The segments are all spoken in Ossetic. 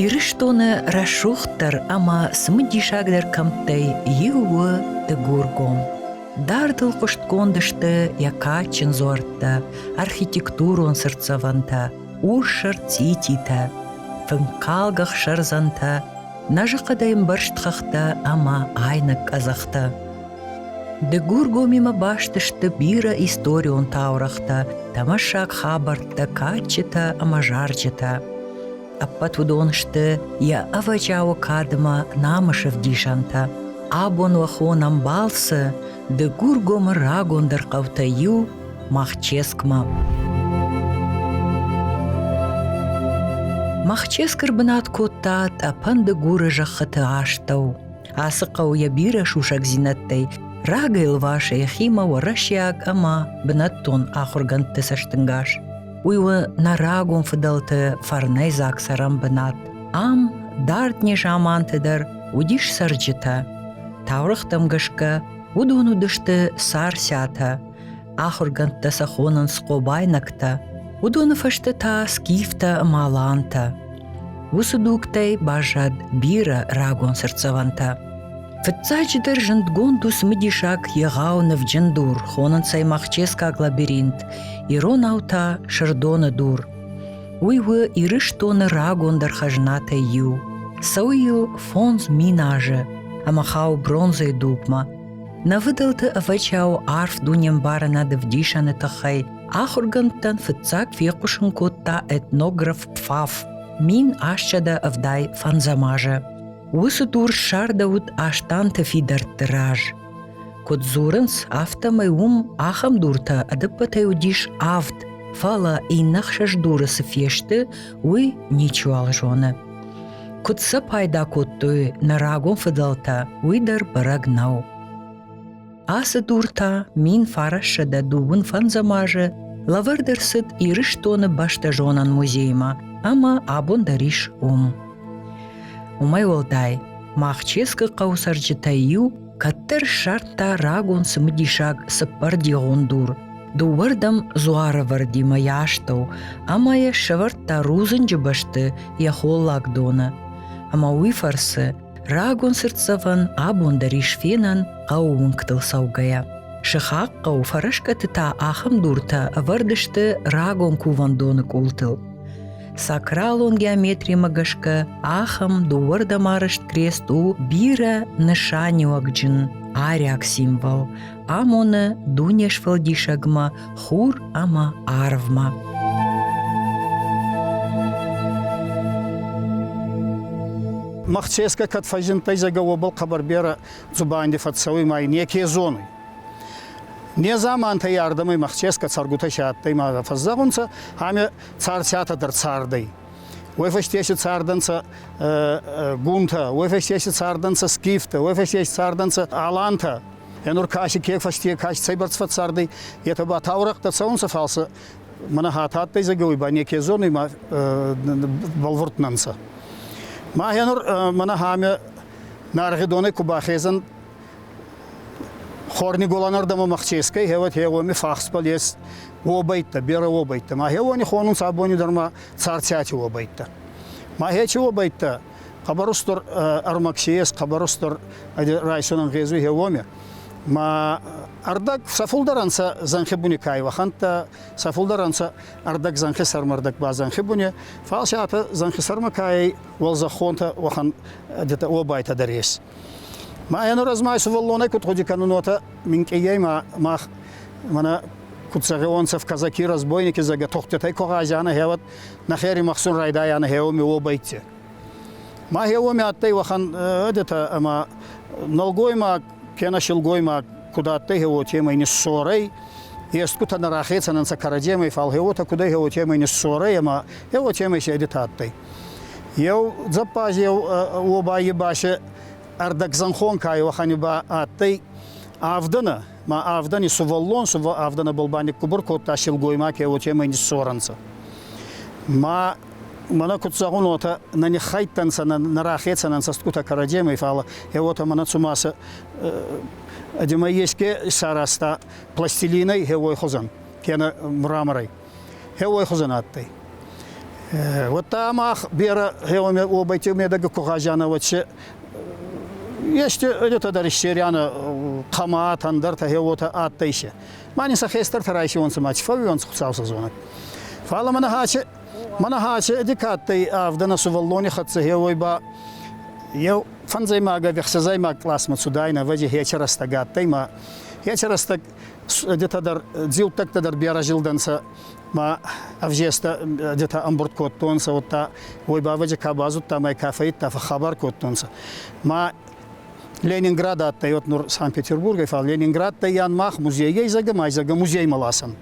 Ирыстоны рӕсугъддӕр ӕмӕ цымыдисагдӕр кӕмттӕй иу у Дыгургом. Дардыл хъуыстгонд сты йӕ кадджын дзуӕрттӕ, архитектурон цыртдзӕвӕнтӕ, урссӕр цъититӕ, фынккалгӕ ӕхсӕрдзӕнтӕ, нӕзыхъӕдӕй ӕмбӕрзт хӕхтӕ ӕмӕ айнӕг къӕдзӕхтӕ. Дыгургомимӕ баст сты бирӕ историон таурӕгътӕ, тӕмӕссаг хабӕрттӕ, кадджытӕ ӕмӕ зарджытӕ. Ӕппӕт уыдон сты йӕ ӕвӕджиауы кадмӕ намысы ӕвдисӕнтӕ. Абон уӕ хонӕм балцы Дыгургомы рагондӕр хъӕутӕй иу Махческмӕ. Махческ ӕрбынат кодта тъӕпӕн Дыгуры зӕххыты астӕу. Ацы хъӕу йӕ бирӕ сусӕгдзинӕдтӕй рагӕй лвасы йӕхимӕ уӕрӕсейаг ӕмӕ бынӕттон ахуыргӕндты цӕстӕнгас. Уый у нӕ рагон фыдӕлты фӕрнӕйдзаг цӕрӕнбынат. Ам дард незаманты дӕр уыдис цӕрджытӕ. Таурӕгътӕм гӕсгӕ уыдон уыдысты царциатӕ, ахуыргӕндтӕ сӕ хонынц хъобайнӕгтӕ, уыдоны фӕстӕ та скифтӕ ӕмӕ алантӕ. Уыцы дугтӕй баззад бирӕ рагон цыртдзӕвӕнтӕ. Фыццаджыдӕр зындгонд у цымыдисаг егъау нывджын дур, хонынц ӕй Махческаг лабиринт, иронау та Сырдоны дур. Уый у Ирыстоны рагондӕр хӕзнатӕй иу. Цӕуы йыл 5000 азы ӕмӕ хауы бронзӕйы дугмӕ. Нӕ фыдӕлты ӕвӕджиау арф дунембарынад ӕвдисӕны тыххӕй ахуыргӕндтӕн фыццаг фехъусын кодта этнограф Пфаф 1875 азы. Уыцы дур ссардӕуыд Астанты фидӕртты раз. Куыд дзурынц, афтӕмӕй уым ахӕм дуртӕ ӕдӕппӕтӕй уыдис авд, фӕлӕ иннӕ хсӕз дуры цы фесты, уый ничиуал зоны. Куыд сӕ пайда кодтой нӕ рагон фыдӕлтӕ, уый дӕр бӕрӕг нӕу. Ацы дур та 1925 азы лӕвӕрд ӕрцыд Ирыстоны бӕстӕзонӕн музеймӕ ӕмӕ абон дӕр ис уым. Уымӕй уӕлдай, Махческы хъӕуы цӕрджытӕй иу кӕддӕр ссардта рагон цымыдисаг цыппӕрдигъон дур, дыууӕрдӕм дзуарӕвӕрдимӕ йӕ астӕу ӕмӕ йӕ сӕвӕрдта рудзынджы бӕсты йӕ холлагдоны. Ӕмӕ уый фӕрцы рагон цыртдзӕвӕн абон дӕр ис фенӕн хъӕуы уынгтыл цӕугӕйӕ. Сыхаг хъӕу Фӕрӕскъӕты та ахӕм дуртӕ ӕвӕрд сты рагон кувӕндоны къултыл. Сакралон геометримӕ гӕсгӕ ахӕм дыууӕрдӕм арӕзт крест у бирӕ нысаниуӕгджын ариаг символ, амоны дунесфӕлдисӕгмӕ, хур ӕмӕ арвмӕ. Махческӕ кӕд фӕззиндтӕй, зӕгъгӕ, уобӕл хъӕбӕр берӕ дзубанди фӕццӕуй ма неке зонуй. Незамантӕй ардӕмӕ Махческӕ цӕргутӕ си адтӕй ма фӕззӕгъунцӕ, ами царциатӕ дӕр цардӕй. Уой фӕсте си цардӕнцӕ гунтӕ, уой фӕсте си цардӕнцӕ скифтӕ, уой фӕсте си цардӕнцӕ алантӕ. Е нур каси ке фӕсте каси цӕйбӕрц фӕццардӕй, етӕ ба таурӕхътӕ цӕунцӕ, фал сӕ мӕнӕ хатт адтӕй зӕгъуй ба неке зонуй ма бӕлвурд нӕ нцӕ. Ма гьенур мӕнӕ хаме Наргъи донӕй ку бахезӕн Хорниголӕнӕрдӕмӕ Махческӕй хеуӕт хеуоми фахсбӕл ес уобӕйттӕ, берӕ уобӕйттӕ. Ма хеуони хонунцӕ абони дӕр ма Царциати уобӕйттӕ. Ма хечи уобӕйттӕ хъӕбӕр устур ӕрмӕг си ес, хъӕбӕр устур райсун ӕнгъезуй хеуоми. Ма ӕрдӕг сӕ фулдӕр ӕнцӕ зӕнхи буни кайуӕхӕнттӕ, сӕ фулдӕр ӕнцӕ ӕрдӕг зӕнхи сӕрмӕ, ӕрдӕг ба зӕнхи буни. Фал си атӕ зӕнхи сӕрмӕ ка ӕй, уӕлзӕххонтӕ уӕхӕн уобайтӕ дӕр ес. Ма ӕнӕразмӕ сувӕллонӕй куд гъуди кӕнун, уотӕ минкъийӕй ма мах мӕнӕ куд зӕгъиуонцӕ в казаки-разбойники, зӕгъгӕ, тухтитӕй ку гъазианӕ, гьеуӕд нӕхе римӕхсун райдайанӕ гьеуоми уобӕйтти. Ма гьеуоми адтӕй уӕхӕн ӕдетӕ ӕма нӕлгоймаг кенӕ силгоймаг куд адтӕй, гье уотемӕй ниссорӕй, естгутӕ нӕ рахецӕн ӕнцӕ кӕрӕдземӕй, фал гье уотӕ кудӕй, гье уотемӕй ниссорӕй ӕма гье уотемӕй си ӕдетӕ адтӕй. Еу дзӕппаз еу уобайи басе ӕрдӕгзӕнхон ка уӕхӕни ба адтӕй авдӕнӕ, ма авдӕни сувӕллон авдӕнӕбӕл ба никкубур кодта силгоймаг, уотемӕй ниссорӕнцӕ. Ма мӕнӕ куд зӕгъун, уотӕ нӕ ниххайдтӕнцӕ, нӕ рахецӕн ӕнцӕ стгутӕ кӕрӕдземӕй, фал уотӕ мӕнӕ цума сӕ ӕдемӕ еске исаразта пластилинӕй, уой хузӕн, кенӕ мраморӕй. Уой хузӕн адтӕй. Уӕдта мах берӕ уобӕйти медӕгӕ ку гъазианӕ, уӕд се ести етӕ дӕр иссерианӕ хъӕмат, ӕндӕртӕ хеуотӕ адтӕй се. Ма нин сӕ хестӕртӕ райсиуонцӕ ма ци фӕууионцӕ, Хуцау сӕ зонӕг. Фал мӕнӕ хачи мӕнӕ хачи ӕди ка адтӕй авдӕнӕ сувӕллони хӕццӕ хеуой ба еу фӕндзӕймаг ӕви ӕхсӕзӕймаг къласмӕ цудайнӕ, ӕвӕдзи хечи рӕстӕг адтӕй ма хечи рӕстӕг етӕ дӕр дзиуттӕгтӕ дӕр берӕ зилдӕнцӕ ма ӕвзестӕ етӕ ӕмбурд кодтонцӕ, удта уой бавӕдзи ка базудта ма ка фӕййидта, фӕххабар кодтонцӕ. Ма Ленинград адтӕй от нур Санкт-Петербургӕй, фал Ленинградтӕй мах музейӕй зӕгӕ, ма зӕгӕ музеймӕ ласӕн.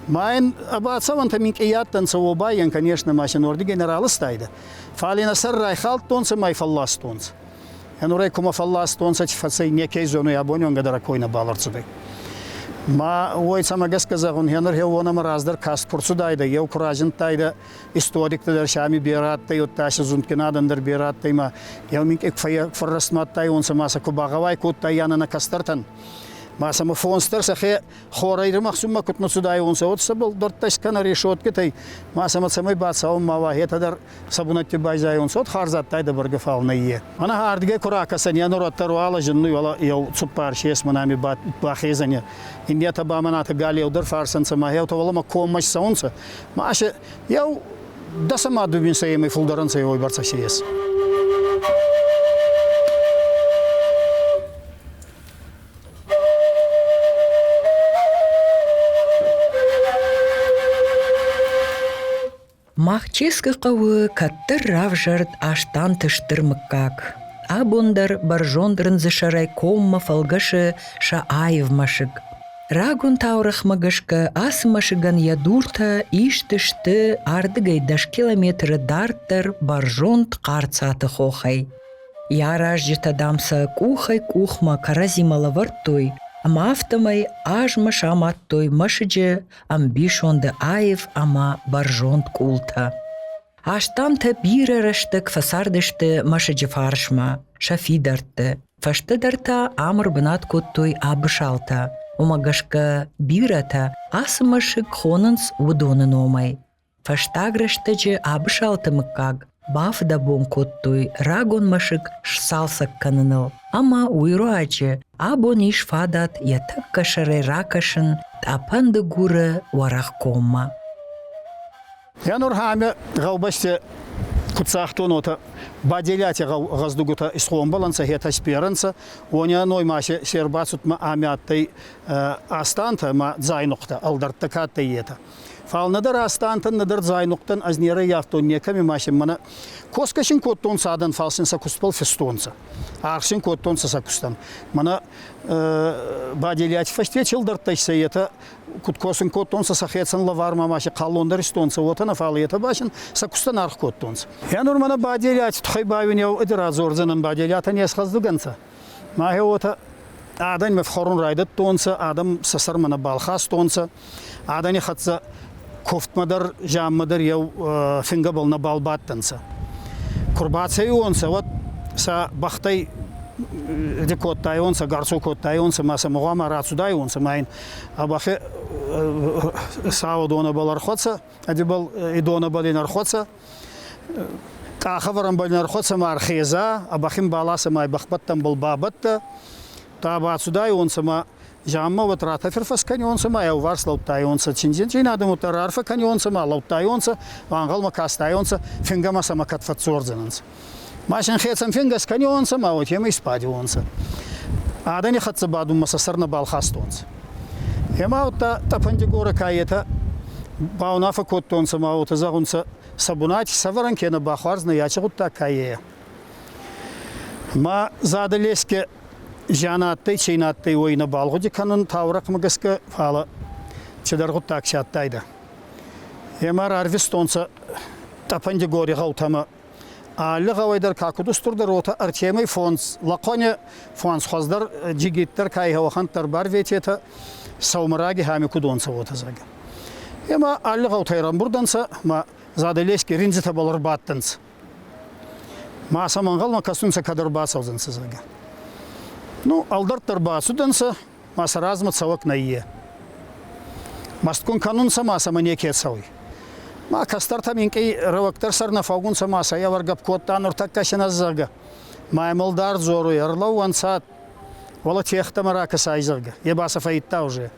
Ма ин бацӕуӕнтӕ минкъий адтӕнцӕ уобайӕн, конечно, ма син уордигӕй нӕ раластайдӕ. Фал ин ӕ сӕр райхалдтонцӕ ма фӕлластонцӕ. Ӕнурӕй кумӕ фӕлластонцӕ, ци фӕцӕй, неке зонуй, абони уӕнгӕ дӕр кой нӕбал ӕрцудӕй. Ма уой цӕмӕ гӕсгӕ зӕгъун, хенӕр хеуонӕмӕ раздӕр каст ку рцудайдӕ, еу ку разиндтайдӕ, историктӕ дӕр сӕ ами берӕ адтӕй, удта сӕ зундгин адӕн дӕр берӕ адтӕй ма еу минкъий фӕррӕстмӕ адтайуонцӕ ма сӕ ку багъӕуай кодтаййанӕ нӕ кӕстӕртӕн. Ма сӕмӕ фонс дӕр сӕхе хорӕй римӕхсунмӕ куд нӕ цудайуонцӕ, уӕд сӕбӕл дӕрдтӕ скӕнӕ решеткитӕй, ма сӕмӕ цӕмӕй бацӕун ма уа, етӕ дӕр сӕ бунӕтти байзайонцӕ, уӕд харз адтайдӕ бӕргӕ, фал нӕййе. Мӕнӕ ардигӕй ку ракӕсӕн, е нур уӕддӕр уӕлӕ зиннуй, уӕлӕ еу цуппар сес мӕнӕ ами бахезӕн. Иннетӕ ба мӕнӕ галеудӕр фарсӕнцӕ, ма еутӕ уӕлӕмӕ коммӕ цӕунцӕ. Ма се еу дӕсӕ ма дууинсӕйемӕй фулдӕр ӕнцӕ уойбӕрцӕ си ес. Махческы хъӕуы кӕддӕр равзӕрд Астанты стыр мыггаг. Абон дӕр бӕрзонд рындзы сӕрӕй коммӕ фӕлгӕсы сӕ аив мӕсыг. Рагон таурӕгъмӕ гӕсгӕ ацы мӕсыгӕн йӕ дуртӕ ист сты ардыгӕй 10 километры дарддӕр бӕрзонд Хъарцаты хохӕй. Йӕ аразджытӕ, дам, сӕ къухӕй-къухмӕ кӕрӕдзимӕ лӕвӕрдтой ӕмӕ афтӕмӕй азмӕ самадтой мӕсыджы ӕмбисонды аив ӕмӕ бӕрзонд къултӕ. Астантӕ бирӕ рӕстӕг фӕцардысты мӕсыджы фарсмӕ, сӕ фидӕртты. Фӕстӕдӕр та ам ӕрбынат кодтой Абысалтӕ. Уымӕ гӕсгӕ бирӕтӕ ацы мӕсыг хонынц уыдоны номӕй. Фӕстаг рӕстӕджы Абысалты мыггаг бафыдӕбон кодтой рагон мӕсыг сцалцӕг кӕныныл ӕмӕ уый руаджы абон ис фадат йӕ тӕккӕ сӕрӕй ракӕсын тъӕпӕн Дыгуры уӕрӕх коммӕ. Йӕ нур ами гъӕубӕсти куд загътон, уотӕ Баделиати гъӕздугутӕ исгъомбӕл ӕнцӕ, хетӕ сберӕ нцӕ, уони ӕной ма се рбацудмӕ ами адтӕй Астантӕ ма Дзайнухътӕ, ӕлдӕрттӕ ка адтӕй, етӕ. Фал нӕдӕр Астантӕн, нӕдӕр Дзайнухътӕн ӕз не рӕййафтон некӕми ма син мӕнӕ косгӕ син кодтонцӕ адӕн, фал син сӕ кустбӕл фестонцӕ. Аргъ син кодтонцӕ сӕ кустӕн. Мӕнӕ Баделиати фӕсте челдӕрттӕй сӕ етӕ куд косун кодтонцӕ сӕхецӕн лӕвармӕ ма си хъаллон дӕр истонцӕ, уотӕ нӕ, фал етӕ ба син сӕ кустӕн аргъ кодтонцӕ. Е нур мӕнӕ Баделиати туххӕй ба уин еу ӕд радзордзӕнӕн Баделиатӕн не сгъӕздуг ӕнцӕ. Ма уотӕ адӕммӕ фхӕрун райдӕдтонцӕ, адӕм сӕ сӕрмӕ нӕ балхастонцӕ, адӕни хӕццӕ куфтмӕ дӕр, зианмӕ дӕр еу фингӕбӕл нӕбал бадтӕнцӕ. Ку рбацӕуионцӕ, уӕд сӕ бӕхтӕй кодтайуонцӕ, гарцо кодтайуонцӕ ма сӕ гъуама рацудайуонцӕ ма ин ӕ бӕхи сау донӕбӕл ӕрхуӕцӕ, ӕдибӕл и донӕбӕл ин ӕрхуӕцӕ, къахӕвӕрӕнбӕл ин ӕрхуӕцӕ ма ӕрхеза, ӕ бӕхин бӕласӕ ма бӕхбӕттӕнбӕл бабӕттӕ, та бацудайуонцӕ ма Зианмӕ уӕд ратӕфирфӕс кӕниуонцӕ ма еуварс лӕудтайуонцӕ, чиндзин адӕмутӕ раарфӕ кӕниуонцӕ ма лӕудтайуонцӕ, ӕнгъӕлмӕ кастайуонцӕ, фингӕмӕ сӕмӕ кӕд фӕдздзордзӕнӕнцӕ. Ма син хецӕн фингӕ скӕниуонцӕ ма уотемӕй исбадиуонцӕ. Адӕни хӕццӕ бадунмӕ сӕ сӕр нӕбал хастонцӕ. Ӕма удта Тъӕпӕн-Дигорӕ ка етӕ баунаффӕ кодтонцӕ ма уотӕ зӕгъунцӕ, сӕ бунати сӕвӕрӕн кенӕ ба хуарз нӕ ячи гъуддаг ка е. Ма Задӕлеске зиан адтӕй, чи нӕ адтӕй, уой нӕбал гъуди кӕнун таурӕхъмӕ гӕсгӕ, фалӕ цидӕр гъуддаг си адтайдӕ. Ӕма рарвистонцӕ Тъӕпӕн-Дигори гъӕутӕмӕ. Алли гъӕуӕй дӕр ка куд устурдӕр, уотӕ ӕртемӕй фондз лӕхъуӕни фондз хуӕздӕр джигитдӕр ка уӕхӕнттӕ ӕрбарвететӕ, сӕумӕраги хами куд уонцӕ, уотӕ зӕгъгӕ. Ӕма алли гъӕутӕй рамбурдӕнцӕ ма Задӕлески риндзитӕбӕл ӕрбадтӕнцӕ. Ма сӕм ӕнгъӕлмӕ кӕсунцӕ, кӕд ӕрбацӕудзӕнцӕ, зӕгъгӕ. Ну, ӕлдӕрттӕ ӕрбацудӕнцӕ, ма сӕ размӕ цӕуӕг нӕййе. Мӕстгун кӕнунцӕ, ма сӕмӕ неке цӕуй. Ма кӕстӕртӕ минкъий рӕуӕгдӕр сӕр нӕ фӕуунцӕ ма сӕ ӕвӕргӕпп кодта нуртӕккӕ син ӕз, зӕгъгӕ. Ма имӕл дӕр дзоруй, ӕрлӕууӕнцад, уӕлӕ техтӕмӕ ракӕсай, зӕгъгӕ. Е ба сӕ фӕййидта уже.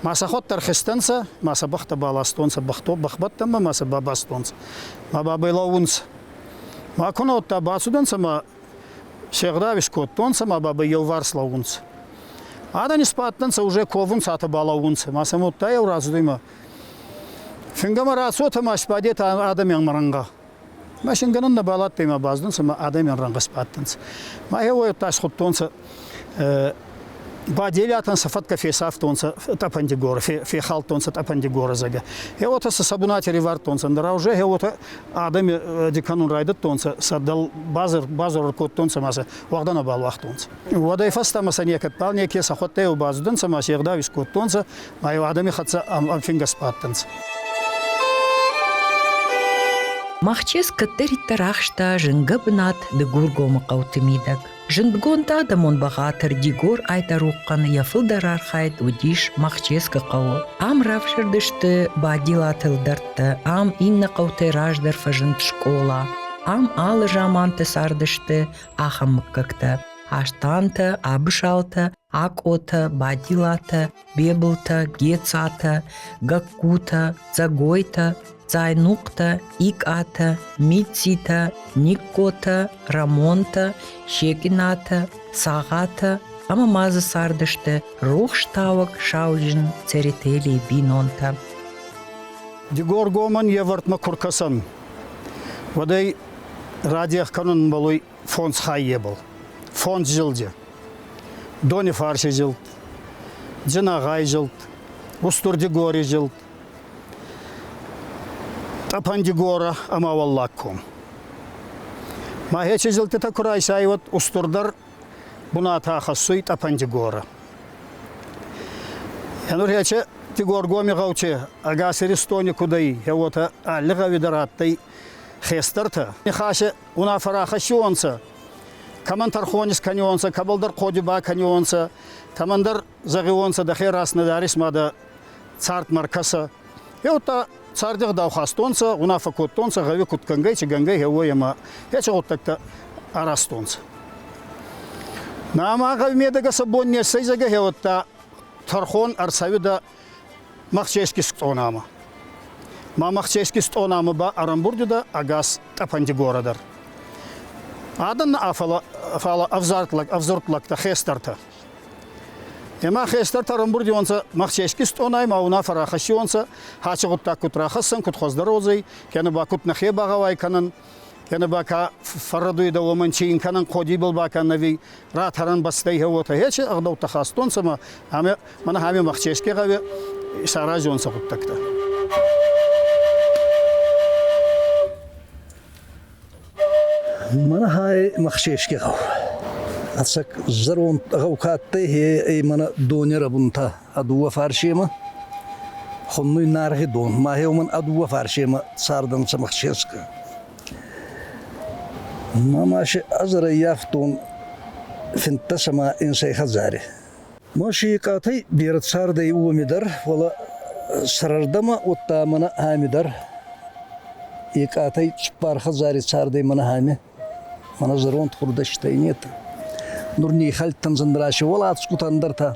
Ма сӕхуӕдтӕ ӕрхизтӕнцӕ, ма сӕ бӕхтӕ баластонцӕ бӕхбӕттӕнмӕ, ма сӕ бабастонцӕ. Ма бабӕй лӕуунцӕ. Ма ку нӕ бацудӕнцӕ ма се гъдау искодтонцӕ ма бабӕй еуварс лӕуунцӕ. Адӕн исбадтӕнцӕ, уже ковунцӕ, атӕ балӕуунцӕ. Ма сӕ мудта еу рацудӕй ма фингӕмӕ рацотӕ ма сбадетӕ адӕми ӕмрӕнгъӕ. Ма сингӕнӕн нӕбал адтӕй ма баздӕнцӕ ма адӕми ӕмрӕнгъӕ сбадтӕнцӕ. Ма еуӕй схудтонцӕ Баделиатӕн сӕ фӕткӕ фесафтонцӕ Тъӕпӕндигоры, фехалдтонцӕ Тъӕпӕндигоры, зӕгъгӕ. Гъе уотӕ сӕ сӕ бунати ривардтонцӕ, ӕндӕр уже гъе уотӕ адӕми дикӕнун райдӕдтонцӕ, сӕ дӕл базор кодтонцӕ ма сӕ уӕгъдӕ нӕбал уагътонцӕ. Уӕдӕй фӕстӕмӕ сӕ некӕдбал неке сӕхуӕдтӕ еу бацудӕнцӕ ма се гъдау искодтонцӕ, ма еу адӕми хӕццӕ ӕмфингӕ сбадтӕнцӕ. Махческ кӕддӕриддӕр ахста зынгӕ бынат Дыгургомы хъӕуты мидӕг. Зындгонд адӕмон бӕгъатыр Дигор Айтарухъӕн йӕ фылдӕр архайд уыдис Махческы хъӕуы. Ам равзӕрдысты Бадилаты ӕлдӕрттӕ, ам иннӕ хъӕутӕй раздӕр фӕзынд скъола. Ам алы заманты цардысты ахӕм мыггӕгтӕ: Астантӕ, Абысалтӕ, Акъотӕ, Бадилатӕ, Бебылтӕ, Гецатӕ, Гӕгкутӕ, Дзӕгойтӕ, Дзайнухътӕ, Икъатӕ, Митцитӕ, Никкотӕ, Рӕмонтӕ, Секъинатӕ, Цагъатӕ ӕмӕ ма дзы цардысты рухстауӕг сауджын Церетелийы бинонтӕ. Дигоргомӕн йе вӕрдмӕ ку ркӕсӕн, уӕд ӕй радех кӕнун ӕмбӕлуй фондз хаййебӕл, фондз зилди. Донифарси зилд, Дзинагъай зилд, Устур Дигори зилд, Тъӕпӕн Дигора ӕма Уӕллагком. Ма ечи зилдтитӕ ку райсай, уӕд устурдӕр бунат ахӕссуй Тъӕпӕн Дигора. Енур ечи Дигоргоми гъӕути ӕгас Иристони куд ӕй, уотӕ алли гъӕуи дӕр адтӕй хестӕртӕ. Нихӕси унаффӕ рахӕссиуонцӕ, кӕмӕн тӕрхон искӕниуонцӕ, кӕбӕлдӕр хъоди бакӕниуонцӕ, кӕмӕндӕр зӕгъиуонцӕ, дӕхе раст нӕ дарис ма дӕ цардмӕ ӕркӕсӕ. Еудта царди гъдау хастонцӕ, унаффӕ кодтонцӕ, гъӕуи куд кӕнгӕй, ци гӕнгӕй, гъеуой ӕма еци гъуддӕгтӕ аразтонцӕ. Нӕма гъӕуи медӕгӕ сӕ бон не ссӕй, зӕгъгӕ, гъеуӕдта тӕрхон ӕрцӕуидӕ Махчески стъонамӕ. Ма Махчески стъонамӕ ба ӕрӕмбурд уидӕ ӕгас Тъӕпӕнти дӕр. Адӕн нӕ фалӕ ӕвзурд лӕгтӕ, хестӕртӕ. Ӕма хестӕртӕ ӕрӕмбурдионцӕ Махчески стъонай ма унаффӕ рахӕссионцӕ, хачи гъуддаг куд рахӕссӕн, куд хуӕздӕр уодзӕй, кенӕ ба куд нӕхе багъӕуай кӕнӕн, кенӕ ба ка фӕррӕдуйдӕ, уомӕн ци ин кӕнӕн, хъодибӕл бакӕнӕн ӕви ратӕрӕн бӕстӕй уотӕ ечи ӕгъдӕуттӕ хастонцӕ ма ӕма мӕнӕ ами Махчески гъӕуи исаразионцӕ гъуддӕгтӕ. Мӕнӕ хай Махчески гъӕу. Ӕцӕг зӕронд гъӕу ка адтӕй, ey мӕнӕ дони рӕбунтӕ а дууӕ фарсемӕ хуннуй Наргъи дон. Ма уомӕн а дууӕ фарсемӕ цардӕнцӕ Махческа. Ма си ӕз ӕрӕййафтон 15 ӕма инсӕй хӕдзари. Ма си Икъатӕй берӕ цардӕй уоми дӕр, фалӕ сӕрӕрдӕмӕ удта мӕнӕ ами дӕр. Икъатӕй цуппар хӕдзари цардӕй мӕнӕ ами. Мӕнӕ зӕронд хурдӕстӕй нет. Нур нийхӕлдтӕн зӕндраши уӕлацгутӕ ӕндӕртӕ.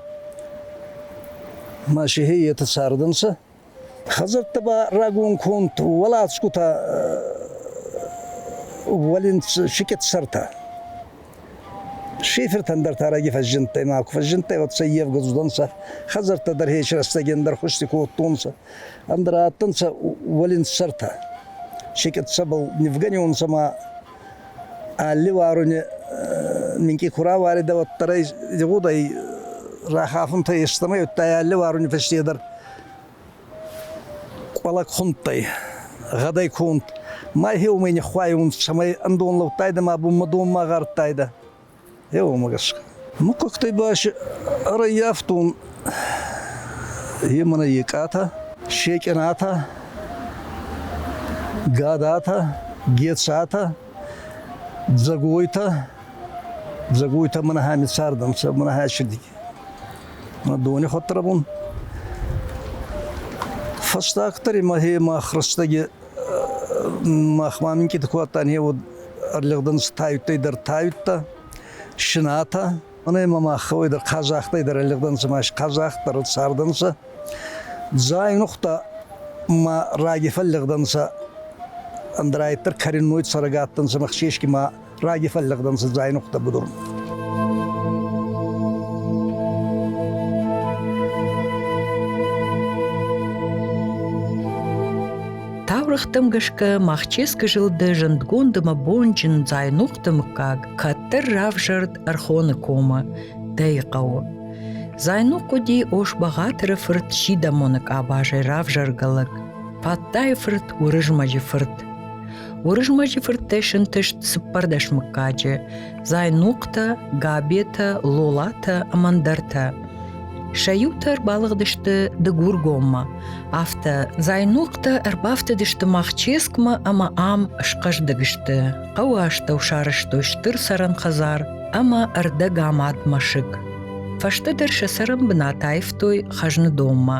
Ма си етӕ цардӕнцӕ. Хӕдзӕрттӕ ба рагон конд уӕлацгутӕ уӕлинц сикъетсӕртӕ. Шифертӕн дӕр тараги фӕззиндтӕй ма ку фӕззиндтӕй, уӕд сӕ евгъудзудӕнцӕ. Хӕдзӕрттӕ дӕр хеци рӕстӕги ӕндӕр хузти кодтонцӕ. Ӕндӕр адтӕнцӕ уӕлинцсӕртӕ. Сикъетсӕбӕл нивгӕниуонцӕ ма алли уаруни минкъий ку рауаридӕ, уӕддӕр ӕй игъудӕй рахафунтӕ естӕмӕй, удта алли уаруни фӕсте дӕр къуӕлӕг хундтӕй, гъӕдӕй конд. Ма еумӕ ниххуайун, цӕмӕй ӕндон лӕудтайдӕ ма бунмӕ донмӕ гъардтайдӕ. Еумӕ гӕсгӕ. Муккӕгтӕй ба ӕрӕййафтон емӕнӕ Екъатӕ, Секъинатӕ, Гадатӕ, Гецатӕ, Дзӕгойтӕ, Дзӕгойтӕ мӕнӕ ами цардӕнцӕ, мӕнӕ ачирдиги. Дони хуӕдтӕрӕбун. Фӕстагдӕр мӕхе мах рӕстӕги мах ма минкъий ку адтан, уӕд ӕрлигъдӕнцӕ тайуттӕй дӕр тайуттӕ, шинатӕ. Мӕнӕ ма мах гъӕуй дӕр хъазахтӕй дӕр ӕрлигъдӕнцӕ ма хъазах дӕр цардӕнцӕ. Дзайнухта ма раги фӕллигъдӕнцӕ ӕндӕрайддӕр коренной цӕрӕг адтӕнцӕ Махчески ма раги фӕллигъдӕнцӕ Дзайнухта будурмӕ. Таурӕгътӕм гӕсгӕ Махческы зылды зындгонд ӕмӕ бонджын Дзайнухъты мыггаг кӕддӕр равзӕрд Ӕрхоны комы, Дӕйы хъӕуы. Дзайнухъ уыди Ос-Бӕгъатыры фырт Сидӕмоны къабазӕй равзӕргӕ лӕг, Фадтайы фырт Уырызмӕджы фырт. Уырызмӕджы фырттӕй сынтыст 14 мыггаджы: Дзайнухътӕ, Габетӕ, Лолатӕ ӕмӕ ӕндӕртӕ. Сӕ иутӕ ӕрбалыгъдысты Дыгургоммӕ, афтӕ Дзайнухътӕ ӕрбафтыдысты Махческмӕ ӕмӕ ам схъӕздыг сты. Хъӕуы астӕу сарӕзтой стыр цӕрӕн хӕдзар ӕмӕ ӕрдӕгамад мӕсыг. Фӕстӕдӕр сӕ цӕрӕнбынат аивтой Хӕзныдонмӕ.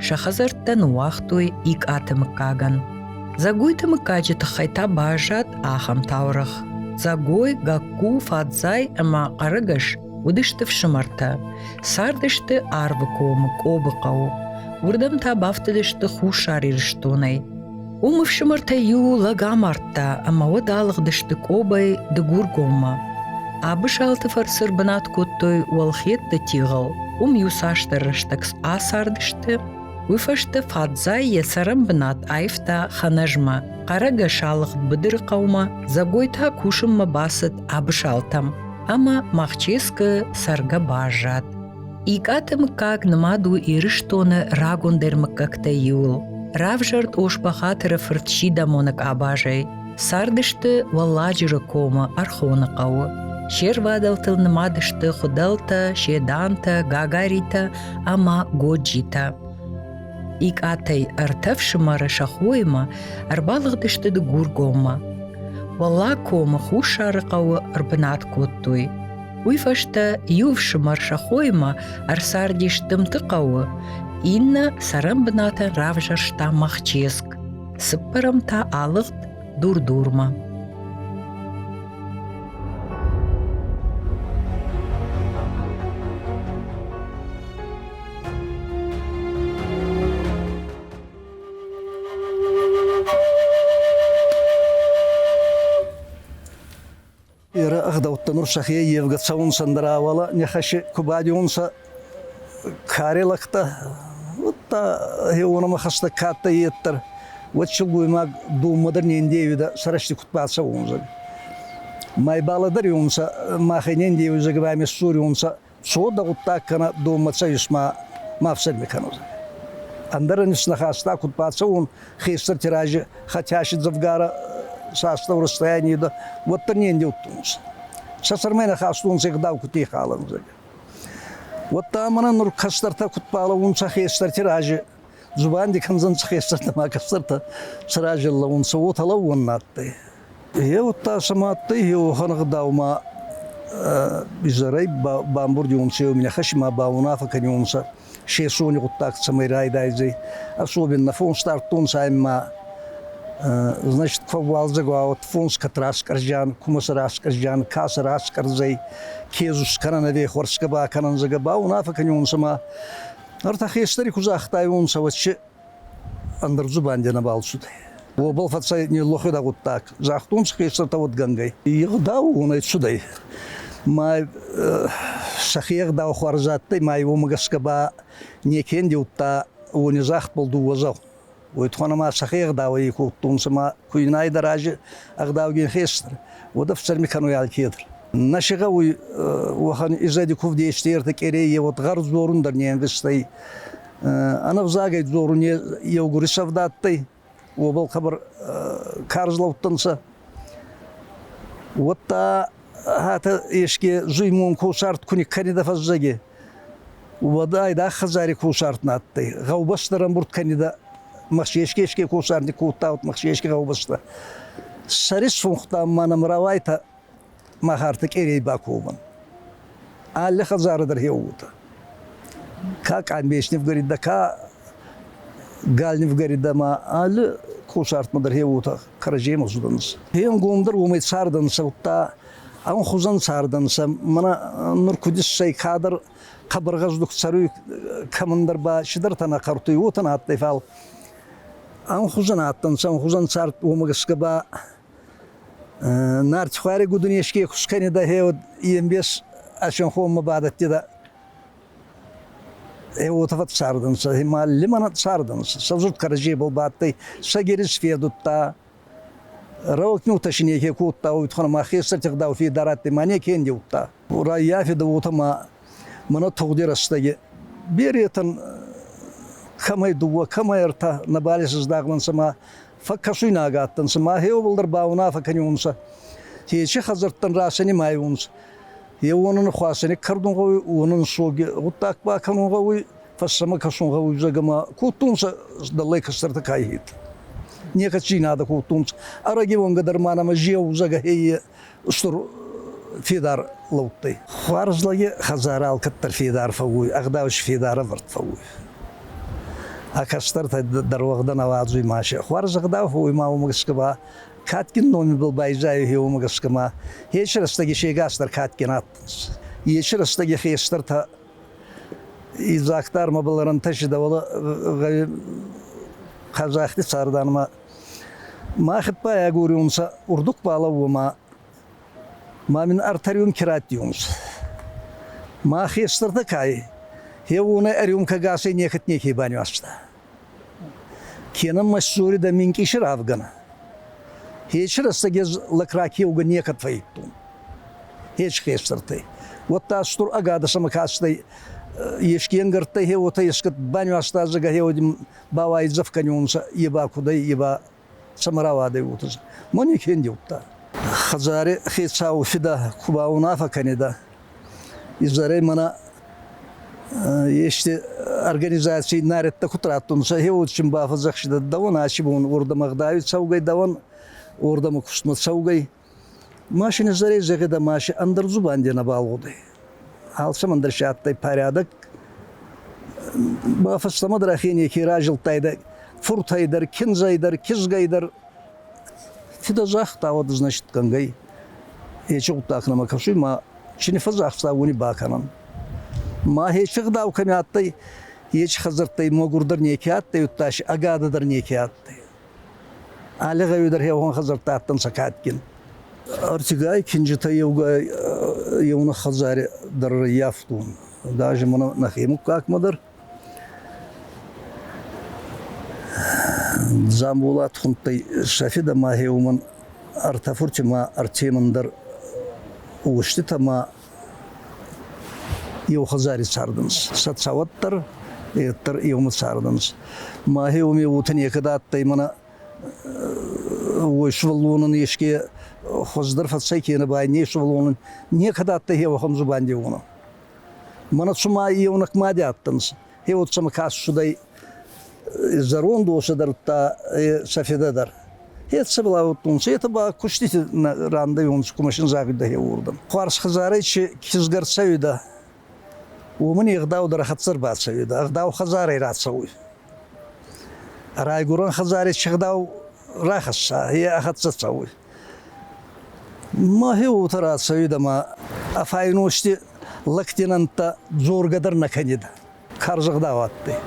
Сӕ хӕдзӕрттӕ ныууагътой Икъаты мыггагӕн. Дзӕгойты мыггаджы тыххӕй та баззад ахӕм таурӕгъ. Дзӕгой, Гакку, Фадзай ӕмӕ Хъӕрӕгӕс уыдысты фсымӕртӕ. Цардысты Арвы комы, Къобы хъӕуы. Уырдӕм та бафтыдысты Хуссар Ирыстонӕй. Уым ӕфсымӕртӕй иу лӕг амардта ӕмӕ уӕд алыгъдысты Къобӕй Дыгургоммӕ. Абысалты фӕрцы ӕрбынат кодтой Уӕлхедты тигъыл. Уым иуцасдӕр рӕстӕг ацардысты. Уый фӕстӕ Фадзай йӕ цӕрӕнбынат аивта Хӕнӕзмӕ, Хъӕрӕгӕс алыгъд быдыры хъӕумӕ, Дзӕгой та кусынмӕ бацыд Абысалтӕм ӕмӕ Махческы цӕргӕ баззад. Икъаты мыггаг нымад у Ирыстоны рагондӕр мыггӕгтӕй иуыл. Равзӕрд Ос-Бӕгъатыры фырт Сидӕмоны къабазӕй. Цардысты Уӕлладжыры комы Ӕрхоны хъӕуы. Се рвадӕлтыл нымад сты Хуыдӕлтӕ, Седантӕ, Гагаритӕ ӕмӕ Годжитӕ. Икъатӕй ӕртӕ фсымӕры сӕ хоимӕ ӕрбалыгъдысты Дыгургоммӕ. Уӕллаг комы Хуссары хъӕуы ӕрбынат кодтой. Уый фӕстӕ иу ӕфсымӕр сӕ хоимӕ ӕрцардис Дымты хъӕуы, иннӕ цӕрӕнбынатӕн равзӕрста Махческ, цыппӕрӕм та алыгъд Дур-Дурмӕ. Иры ӕгъдӕуттӕ нур сӕхе ӕййевгӕ цӕунцӕ ӕндӕр ауӕлӕ нихӕси ку бадиунцӕ карелӕгтӕ, удта хеуонӕмӕ хӕстӕг ка адтӕй еддӕр, уӕд силгоймаг донмӕ дӕр не ндеуидӕ, сӕ рӕзти куд бацӕуонзӕг. Майбалӕдӕриунцӕ, махӕй не ндеуизӕг ба ме сдзориунцӕ, цо дӕ гъуддаг кӕнӕ донмӕ цӕуис ма ма ӕфсӕрми кӕнун. Ӕндӕр нихаста куд бацӕуон хестӕрти рази хотящи дзӕвгарӕ састау расстояние да, уӕддӕр не ндеудтонцӕ. Сӕ сӕрмӕ нӕ хастонцӕ ӕгъдау куд ихалӕн, зӕгъгӕ. Уӕдта мӕнӕ нур кӕстӕртӕ куд балӕуунцӕ хестӕрти рази, дзубанди кӕндзӕнцӕ хестӕртӕ ма кӕстӕртӕ сӕ рази лӕуунцӕ, уотӕ лӕууӕн на адтӕй. Е удта сӕмӕ адтӕй еуӕхӕн ӕгъдау ма изӕрӕй бамбурдиунцӕ еу минӕхӕси ма баунаффӕ кӕниунцӕ се сони гъуддаг цӕмӕй райдайдзӕй. Особенно фонс дардтонцӕ ӕма значит, фӕууалдзӕг уа фонс кӕд раскъӕрзиан, кумӕ сӕ раскъӕрзиан, ка сӕ раскъӕрдзӕй, кезус кӕнӕн ӕви хуӕрсгӕ бакӕнӕн, зӕгъгӕ, баунаффӕ кӕниунцӕ ма ӕртӕ хестӕри ку загътайуонцӕ, уӕд ӕндӕр дзубанди нӕбал цудӕй. Уобӕл фӕцӕй ниллохидӕ гъуддаг. Загътонцӕ хестӕртӕ уодгӕнгӕй. Ӕгъдау уонӕй цудӕй. Ма сӕхе ӕгъдау хуарз адтӕй, ма уомӕ гӕсгӕ ба неке ндиудта уони загъдбӕл дууӕ зӕгъ. Уой туххӕн ӕма сӕхе ӕгъдауӕй кодтонцӕ ма ку инайдӕ рази ӕгъдаугин хестӕр, уӕд ӕфсӕрми кӕнуй алкедӕр. Нӕ си гъӕуй уӕхӕн изӕди кувди ести ӕртӕ къерей, уӕд гъӕр дзорун дӕр не ӕнгъизтӕй. Ӕнӕвзагӕй дзорун еугур исӕвдадтӕй, уобӕл хъӕбӕр карз лӕудтӕнцӕ. Уӕдта хатӕ еске зуймон косарт ку никкӕнидӕ фӕззӕги, уӕд айдагъ хӕдзари косарт нӕ адтӕй. Гъӕубӕстӕ рамбурд кӕнидӕ махсеске еске косарт никкодта, махсеске гъӕубӕстӕ. Сӕри сфунхта ма нӕм рауайтӕ Махарты къерей баковӕн. Алли хӕдзары дӕр хеугутӕ. Ка къамбеснев говорит, да ка Галнивгӕридӕ ма алли косартмӕ дӕр хеуотӕ кӕрӕдземӕ цудӕнцӕ. Хенгомдӕр уомӕй цардӕнцӕ, удта ӕнхузӕн цардӕнцӕ. Мӕнӕ нур куд иссӕй кадӕр хъӕбӕр гъӕздуг цӕруй, кӕмӕндӕр ба цидӕртӕ нӕ хъӕртуй, уотӕ нӕ адтӕй, фал ӕнхузӕн адтӕнцӕ, ӕнхузӕн цард уомӕ гӕсгӕ ба Нартихуари гудун еске кускӕнидӕ, гье е мбес ӕсӕнхонмӕ бадӕттидӕ. Э уотӕ фӕццардӕнцӕ, ма лимӕн цардӕнцӕ. Сӕ дзурд кӕрӕдзебӕл бадтӕй, сӕ гериз федудта. Рӕуӕг нуртӕ си неке кодта, уой туххӕн ма хестӕрти гъдау федар адтӕй, ма неке ӕндеудта. Раййафидӕ уотӕ ма мӕнӕ тугъди рӕстӕги беретӕн кӕмӕй дууӕ, кӕмӕй ӕртӕ нӕбал исӕздагънӕнцӕ ма фӕккӕсуйнаг адтӕнцӕ, ма хеуӕбӕл дӕр баунаффӕ кӕниунцӕ. Хечи хӕдзӕрттӕн расӕнимайунцӕ. Е уонӕн хуасӕни кӕрдун гъӕуй, уонӕн соги гъуддаг бакӕнун гъӕуй, фӕстӕмӕ кӕсун гъӕуй, зӕгъгӕ ма кодтонцӕ дӕллӕй кӕстӕртӕ кайхит. Некӕд зийнадӕ кодтонцӕ. Ӕрӕги уӕнгӕ дӕр ма нӕмӕ зеу, зӕгъгӕ, хей устур федар лӕудтӕй. Хуарз лӕги хӕдзарӕ алкӕддӕр федар фӕууй, ӕгъдау си федар ӕвӕрд фӕууй. А кӕстӕртӕ дӕр уӕгъдӕ нӕ уадзуй ма си. Хуарз ӕгъдау фӕууй ма уомӕ гӕсгӕ ба кадгин номибӕл байзайуй уомӕ гӕсгӕ ма еци рӕстӕги се гас дӕр кадгин адтӕнцӕ. Еци рӕстӕги хестӕртӕ идзагдӕр мӕбӕл ӕрӕнтӕсидӕ, уӕлӕ Хъазахти царданмӕ мах байагориунцӕ урдуг балӕууӕ ма мин ӕртӕ рюмки раттиунцӕ. Ма хестӕртӕ кай, хеуонӕй ӕрюмкӕ гасӕй некӕд неке баниуазта. Кенӕ мӕ сзоридӕ минкъий равгӕнӕ. Хечи рӕстӕг ӕз лӕг ракеугӕ некӕд фӕййидтон. Хеч хестӕртӕй. Уӕдта устур ӕгадӕ сӕмӕ кастӕй еске ӕнгӕрттӕй хе уотӕ ескӕд баниуазта, зӕгъгӕ, хеуоди бауайдзӕф кӕниунцӕ, е ба кудӕй, е ба цӕмӕ рауадӕй уотӕ. Ма неке ндиудта. Хӕдзари хецау фидӕ ку баунаффӕ кӕнидӕ, изӕрӕй мӕнӕ ести организаций нарядтӕ куд раттунцӕ, хеуотсин бафӕдзӕхсидӕ дӕуӕн аци бон уордӕмӕ ӕгъдауи цӕугӕй дӕуӕн, уордӕмӕ кустмӕ цӕугӕй. Машини зарӕй зӕгъидӕ маши ӕндӕр дзубанди нӕбал гъудӕй. Алцӕмӕн дӕр си адтӕй порядок. Ба фӕстӕмӕ дӕр ӕхе неке разилдтайдӕ фуртӕй дӕр, киндзӕй дӕр, кизгӕй дӕр. Фидӕ загъта, уӕд, значит, кӕнгӕй ечи гъуддаг нӕмӕ кӕсуй, ма чи не фӕдзӕхста, уони бакӕнӕн. Ма ечи гъдау кӕми адтӕй, ечи хӕдзӕрттӕй мӕгурдӕр неке адтӕй, удта си ӕгадӕ дӕр неке адтӕй. Алли гъӕуи дӕр хеуон хӕдзӕрттӕ адтӕнцӕ кадгин. Ӕртигай кинджитӕ еугай еунӕг хӕдзари дӕр ӕрӕййафтон. Даже мӕнӕ нӕхе муггагмӕ дӕр. Дзамболат хундтӕй сӕ фидӕ ма хеумӕн ӕртӕ фурти ма ӕртемӕн дӕр уоститӕ ма еу хӕдзари цардӕнцӕ. Сӕ цӕуӕт дӕр, дӕр еумӕ цардӕнцӕ. Ма хеуми уотӕ некӕд адтӕй мӕнӕ уой сувӕллонӕн еске хуӕздӕр фӕцӕй кенӕ ба не сувӕллонӕн некӕд адтӕй хеуӕхӕн дзубанди уонӕн. Мӕнӕ цума еунӕг мади адтӕнцӕ. Хеуот сӕмӕ ка цудӕй зӕронд уосӕ дӕр сӕ федӕ дӕр. Хецӕбӕл аудтонцӕ, етӕ ба кустити рандӕйонцӕ, кумӕ син загъидӕ хеуордӕм. Хуарз хӕдзарӕй чи кизгӕ рцӕуидӕ, уомӕн ӕгъдау дӕр хӕццӕ ӕрбацӕуидӕ, ӕгъдау хӕдзарӕй рацӕуй. Райгурӕн хӕдзари чи ӕгъдау рахӕсса, е ӕ хӕццӕ цӕуй. Мӕхе уотӕ рацӕуидӕ ма афайности лӕгти нӕмттӕ дзоргӕ дӕр нӕ кӕнидӕ. Карз ӕгъдау адтӕй.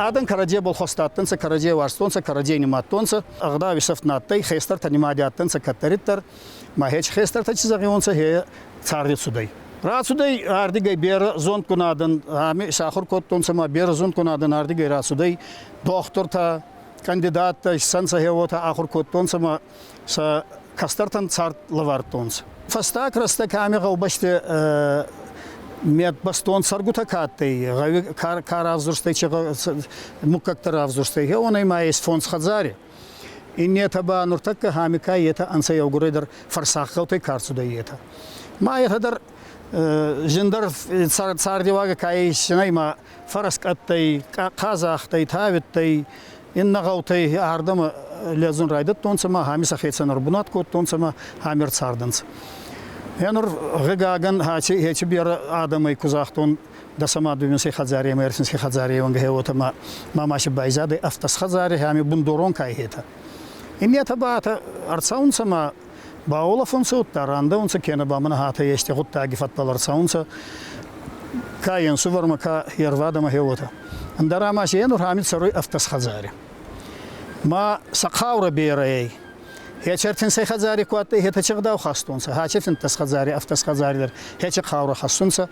Адӕн кӕрӕдзебӕл хуӕст адтӕнцӕ, кӕрӕдзей уарзтонцӕ, кӕрӕдзей нимадтонцӕ, ӕгъдау исӕфт на адтӕй, хестӕртӕ нимади адтӕнцӕ кӕддӕриддӕр. Ма хеч хестӕртӕ ци зӕгъиуонцӕ, хе царди цудӕй. Рацудӕй ардигӕй берӕ зундгун адӕн, ами исахур кодтонцӕ ма берӕ зундгун адӕн ардигӕй рацудӕй дохтуртӕ, кандидаттӕ иссӕнцӕ хеуотӕ ахур кодтонцӕ ма сӕ кӕстӕртӕн цард лӕвардтонцӕ. Фӕстаг рӕстӕг ами гъӕубӕсти медбӕстон цӕргутӕ ка адтӕй, гъӕуи ка равзурстӕй, чи муггӕгтӕ равзурстӕй, уонӕй ма ес фондз хӕдзари. Иннетӕ ба нуртӕккӕ ами ка етӕ ӕнцӕ еугурӕй дӕр фӕрсаггъӕутӕй ка рцудӕй етӕ. Ма етӕ дӕр зиндӕр цардиуагӕ ка иссинӕй ма фӕрӕскъӕттӕй, хъазахтӕй, тавиттӕй, иннӕ гъӕутӕй ардӕмӕ ледзун райдӕдтонцӕ ма ами сӕхецӕн ӕрбунат кодтонцӕ ма ами ӕрцардӕнцӕ. Енур гъыгагӕн хачи хечи берӕ адӕмӕй ку загътон, дӕсӕмӕ дууинсӕй хӕдзари ӕма ӕртинсӕй хӕдзари уӕнгӕ гъеуотӕ ма ма си байзадӕй ӕфтӕс хӕдзари ами бундорон ка хетӕ. Иннетӕ ба атӕ ӕрцӕунцӕ ма бауолӕфунцӕ, удта рандӕунцӕ, кенӕ ба мӕнӕ хатӕ ести гъуддаги фӕдбӕл ӕрцӕунцӕ, ка енсувӕрмӕ, ка ервадӕмӕ гъеуотӕ. Ӕндӕр ӕма си енур ами цӕруй ӕфтӕс хӕдзари. Ма сӕ хъаурӕ берӕ ӕй. Хечертинсӕй хӕдзари ку адтӕй, хетӕ чи гъдау хастонцӕ, хачи финддӕс хӕдзари, ӕфтӕс хӕдзари дӕр хечи хъаурӕ хӕссунцӕ,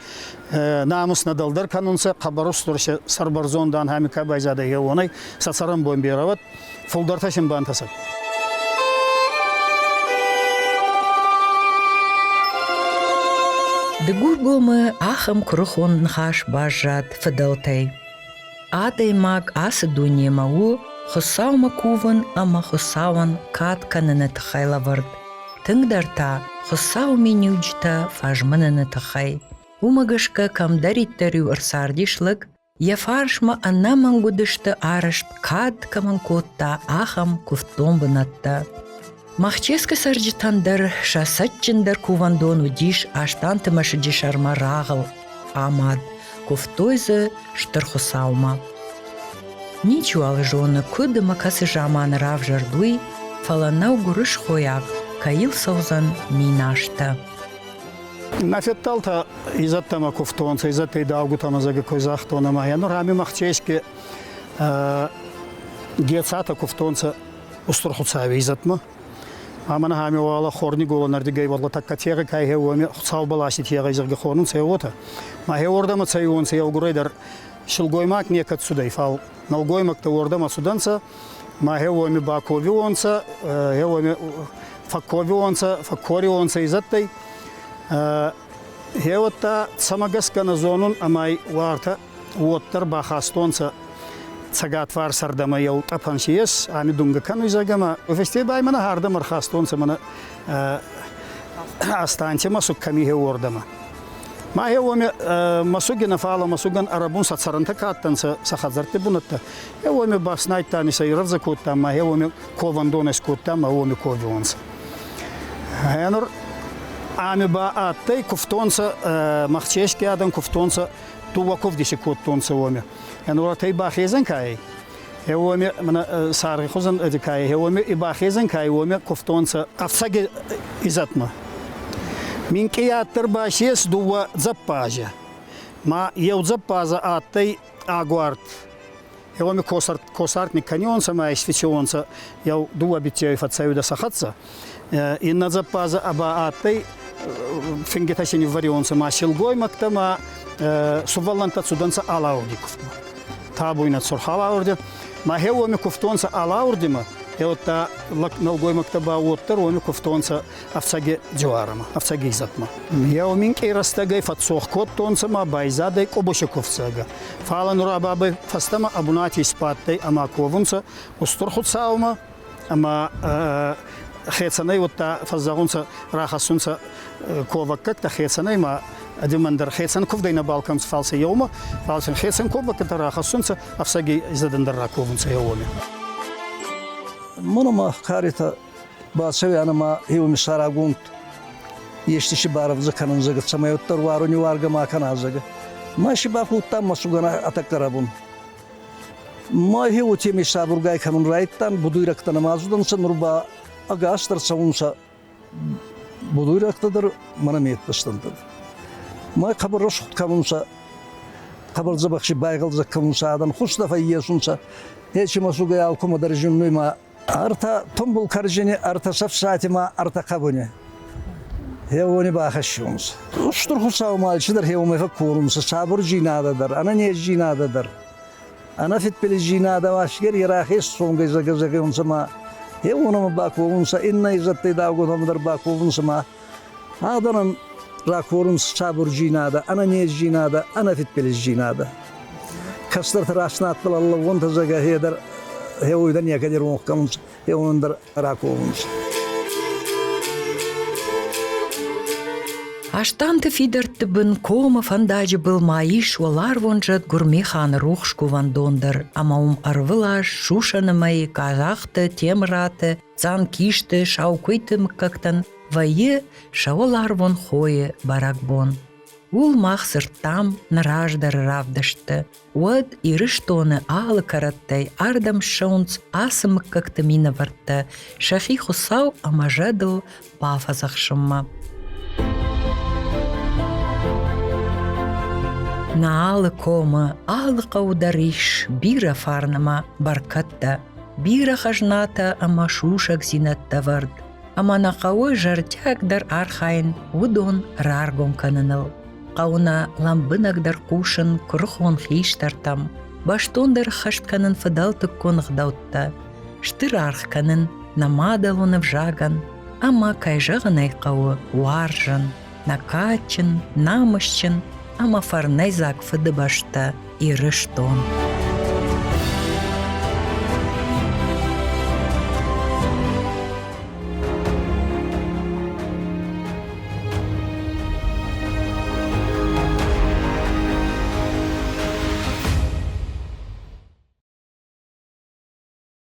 намус нӕ дӕлдӕр кӕнунцӕ, хъӕбӕр устур се сӕрбӕрзонд ами ка байзадӕй, уонӕй сӕ цӕрӕнбон берӕ уӕд, фулдӕртӕ син бантӕсӕд. Дыгургомы ахӕм куырыхон ныхас баззад фыдӕлтӕй. Адӕймаг ацы дунемӕ у Хуыцаумӕ кувын ӕмӕ Хуыцауӕн кад кӕныны тыххӕй лӕвӕрд, тынгдӕр та Хуыцауы миниуджытӕ фӕзмыныны тыххӕй. Уымӕ гӕсгӕ кӕмдӕриддӕр-иу ӕрцардис лӕг, йӕ фарсмӕ ӕнӕмӕнг уыдысты арӕзт кад кӕмӕн кодта, ахӕм куывддон бынӕттӕ. Махческы цӕрджытӕн дӕр сӕ цӕджджындӕр кувӕндон уыдис Астанты мӕсыджы сӕрмӕ рагъыл амад, куывтой дзы Стыр Хуыцаумӕ. Ничиуал зоны, куыд ӕмӕ кӕцы заманы равзӕрд уый, фӕлӕ нӕу гуырысхойаг, кӕй йыл цӕудзӕн миназтӕ. Нӕ федтӕлтӕ изӕдтӕмӕ кувтонцӕ, изӕдтӕй давгутӕмӕ зӕгъгӕ кой загътон ӕма нур ами Махческе Гецатӕ кувтонцӕ Устур Хуцауи изӕдмӕ. Ӕма нӕ ами уӕлӕ хорниголӕнӕрдигӕй уӕлӕ тӕккӕ тегъи ка хе уоми Хуцау бӕласи тегъи зӕгъгӕ хонунцӕ уотӕ. Ма хе уордӕмӕ цӕуонцӕ еугурӕй дӕр силгоймаг некӕд цудӕй, фал нӕлгоймӕгтӕ уордӕмӕ цудӕнцӕ, ма хе уоми баковиуонцӕ, хе уоми фӕкковиуонцӕ, фӕккориуонцӕ изӕдтӕй. Гъеуӕдта цӕмӕ гӕсгӕ нӕ зонун ӕма уартӕ уоддӕр бахастонцӕ цӕгатварсӕрдӕмӕ еу тъӕпӕн си ес, ами дунгӕ кӕнуй зӕгъгӕ ма фӕсте ба мӕнӕ ардӕмӕ ӕрхастонцӕ мӕнӕ Астанти мӕсуг кӕми хе уордӕмӕ. Ма хе уоми мӕсуги нӕ фалӕ мӕсугӕн ӕрӕбун сӕ цӕрӕнтӕ ка адтӕнцӕ сӕ хӕдзӕртти бунӕттӕ, е уоми бафснайдтан, сӕ ирӕвдзӕ кодтан, ма хе уоми ковӕндонӕ скодта ма уоми ковиуонцӕ. Гъенур ами ба адтӕй кувтонцӕ Махчески адӕм кувтонцӕ дууӕ кувди си кодтонцӕ уоми. Гъенур ӕртӕй бахезӕн ка ӕй, гъе уоми мӕнӕ саргъи хузӕн ка ӕй, гъе уоми и бахезӕн ка ӕй, уоми кувтонцӕ ӕфцӕги изӕдмӕ. Минкъий аддӕр ба си ес дууӕ дзӕппази. Ма еу дзӕппазӕ адтӕй агуард. Еуеми косартник кӕниуонцӕ ма исфициуонцӕ еу дууӕ биццеуи фӕццӕуидӕ сӕ хӕццӕ. Иннӕ дзӕппазӕ ба адтӕй фингитӕ си ниввӕриуонцӕ ма силгоймӕгтӕ ма сувӕллӕнттӕ цудӕнцӕ алаурди куфтмӕ. Табуйнӕ сурх алаурди. Ма хе уоми куфтонцӕ алаурдимӕ, еуӕдта нӕлгоймӕгтӕ ба уоддӕр уоми куфтонцӕ ӕфцӕги дзуарӕмӕ, ӕфцӕги изӕдмӕ. Еу минкъий рӕстӕгӕй фӕццох кодтонцӕ ма байзадӕй къубуси куфцӕгӕ. Фал нур бабӕй фӕстӕмӕ ӕ бунати исбадтӕй ӕма ковунцӕ Устур Хуцаумӕ ӕма хецӕнӕй удта фӕззӕгъунцӕ, рахӕссунцӕ ковӕггӕгтӕ хецӕнӕй ма ӕдимӕн дӕр хецӕн кувдӕй нӕбал кӕнунцӕ, фал сӕ еумӕ, фал син хецӕн ковӕггӕгтӕ рахӕссунцӕ, ӕфцӕги изӕдӕн дӕр раковунцӕ еуоми. Мӕнӕ мах каретӕ бацӕуӕн ӕма еуми сарагонд ести си барӕвдзӕ кӕнун, зӕгъӕ, цӕмӕй уӕддӕр уаруни уаргӕ ма кӕна, зӕгъӕ. Ма си бафудтан мӕсугӕн ӕ тӕккӕ рӕбун. Ма хе уотемӕй сабургай кӕнун райдтан, будуйрӕгтӕ нӕма цудӕнцӕ, нур ба ӕгас дӕр цӕунцӕ будуйрӕгтӕ дӕр мӕнӕ медбӕстӕн дӕр. Ма хъӕбӕр рӕсугъд кӕнунцӕ, хъӕбӕр дзӕбӕх си байгъӕлдзӕг кӕнунцӕ адӕн, хустӕ фӕййесунцӕ. Ечи мӕсугӕй алкӕмӕ дӕр зиннуй ма ӕртӕ тумбул кӕрзини, ӕртӕ сӕфсати ма ӕртӕ хъӕбуни. Хеуони бахӕссунцӕ. Устур Хуцаумӕ алчидӕр хеуомӕ фӕккорунцӕ сабурдзийнадӕ дӕр, ӕнӕнездзийнадӕ дӕр. Ӕнӕфидбилиздзийнадӕ Уасгер рахес цонгӕй зӕгӕ-зӕгъунцӕ ма хеуонӕмӕ баковунцӕ, иннӕ изӕдтӕй давгутӕмӕ дӕр баковунцӕ ма адӕнӕн ракорунцӕ сабурдзийнадӕ, ӕнӕнездзийнадӕ, ӕнӕфидбилиздзийнадӕ. Кӕстӕртӕ раст надбӕл ӕрлӕууӕнтӕ, зӕгъгӕ, хе дӕр хеуой дӕр некӕд иронх кӕнунцӕ, хеуонӕн дӕр раковунцӕ. Астанты фидӕртты бын комы фӕндаджы был ма ис уӕларвон зӕд Гуырмеханы рухс кувӕндон дӕр ӕмӕ уым ӕрвылаз сусӕны мӕйы Казахты, Темыраты, Дзанкисты, Саукуыйты мыггӕгтӕн. вӕййы сӕ уӕларвон хойы бӕрӕгбон. Ууыл мах дзырдтам нӕ раздӕры равдыстты. Уӕд Ирыстоны алы кӕрӕттӕй ардӕм ссӕуынц ацы мыггӕгты минӕвӕрттӕ сӕхи Хуыцау ӕмӕ зӕдыл бафӕдзӕхсынмӕ. Нӕ алы комы, алы хъӕуы дӕр ис бирӕ фарн ӕмӕ бӕркӕдтӕ, бирӕ хӕзнатӕ ӕмӕ сусӕгдзинӕдтӕ вӕрд, ӕмӕ нӕ хъӕуы зӕрдиагдӕр архайын уыдон раргом кӕныныл. Хъӕуы нӕ лӕмбынӕгдӕр хъусын куырыхон хистӕртӕм, бӕстондӕр ӕххӕст кӕнын фыдӕлтыккон ӕгъдӕуттӕ, стыр аргъ кӕнын нӕ мадӕлон ӕвзагӕн ӕмӕ, кӕй зӕгъын ӕй хъӕуы, уарзын нӕ кадджын, намысджын ӕмӕ фӕрнӕйдзаг Фыдыбӕстӕ Ирыстон.